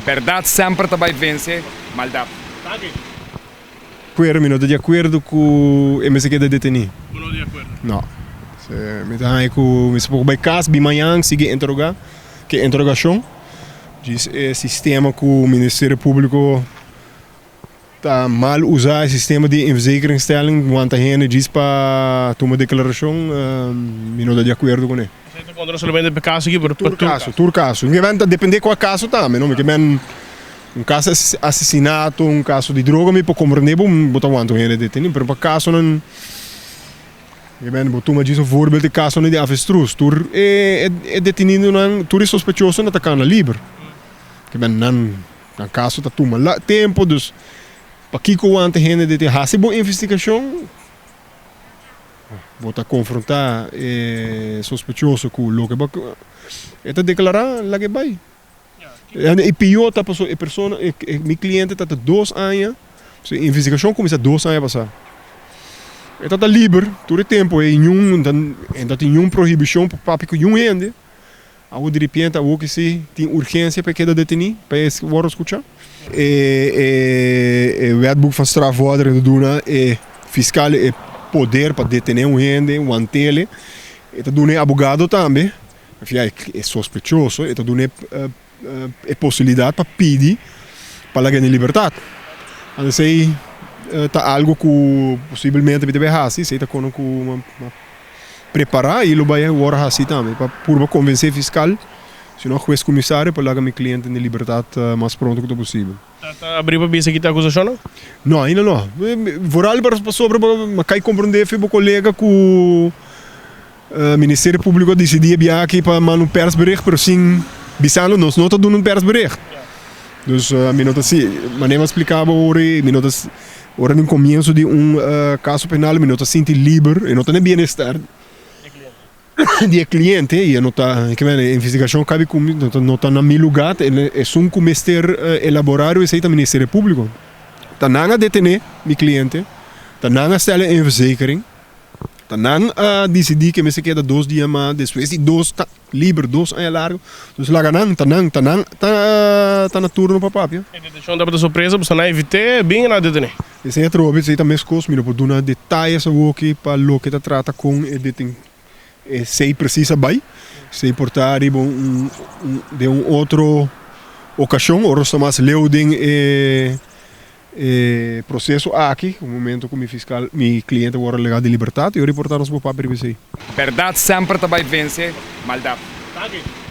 Berdad semper ta bay vence maldad. Danki. Acuerdo, mi no ta di acuerdo cu e mester keda deteni. Bo no di acuerdo? No. Mi ta haña cu mester por bay cas, bin mañan, sigui interroga, ke interrogacion. Djis e sistema cu Ministerio Publico ta mal usa, e sistema di inverzekeringstelling, wanta hende djis pa tuma declaracion, mi no ta di acuerdo cune. Esei ta konta no solamente pa e kaso aki, pero pa tur kaso. Tur kaso. Mi ke men ta depende kua kaso tambe, no? Mi ke men un kaso di asesinato, un kaso di droga mi por komprende bo, bo ta wanta un hende deteni, pero pa kasonan, mi ke men bo tuma djis un voorbeeld di kasonan di avestruz, tur e e detenidonan, tur e sospechosonan ta kana liber. Ke men nan nan kaso ta tuma tempo, dus pakiko wanta hende deteni? Hasi bo investigashon. Bo ta konfrontá e sospechoso ku loke bo e ta deklará, laga e bai. E pió ta pasobra e persona, mi kliente ta ta dos aña, su investigashon kuminsá dos aña pasá. E ta ta liber tur e tempu ei, niun e no tin niun prohibishon pa papia ku niun hende. Awor diripiente awor ki si tin urgensia pa e keda detení, pa e wòrdu skuchá. E Wetboek van Strafvordering ta duna e fiskal e poder pa detené un hende, want'ele. E ta duna e abogado tambe, via e sospechoso, e ta duna e posibilidat pa pidi pa laga den libertat. Anto esei ta algu ku posibelmente mi ta bai hasi, esei ta kono ku Prepará i lo bai wòrdu hasi tambe pa purba konvensé fiskal, si no hues komisario pa laga mi kliente den libertat mas pronto ku ta posibel. Ta ta abrí pa bisa kita akusashonnan? No, ainda no. Vooral pasobra bo a kai komprondé fe bo kolega ku Ministerio Públiko a disidí e biaha aki pa manda un persbericht pero sin bisando nos no ta duna un persbericht. Dus mi no ta si, manera mi a splika bo ora mi no ta Ora den comienso di un caso penal mi no ta sinti liber, e no ta na bienestar di e cliente y e no ta, ke men, e investigacion cabe cu mi, no ta na mi lugar, esun cu mester elabora riba esey ta Ministerio Publico. Ta nan a detene mi cliente, ta nan a stella e verzekering, ta nan a dicidi ke mester keda dos dia mas, despues di dos ta. Liber dos aña largo. Dus laga nan, ta nan, ta nan ta ta na turno pa papia. E detenshon tabata sorpresa pasobra nan a evit'é bin a detené. Esei atrobe, esei ta meskos, mi no por duna detayes awoki pa loke ta trata kon e deten esei presis a bai. Esei por ta riba un un den un otro okashon ora nos ta mas leu den e E proceso aki, un momento cu mi fiscal, mi cliente worde lega di libertad, yo reporta nos bo papia riba esey. Berdad semper ta bay vence maldad. Danki.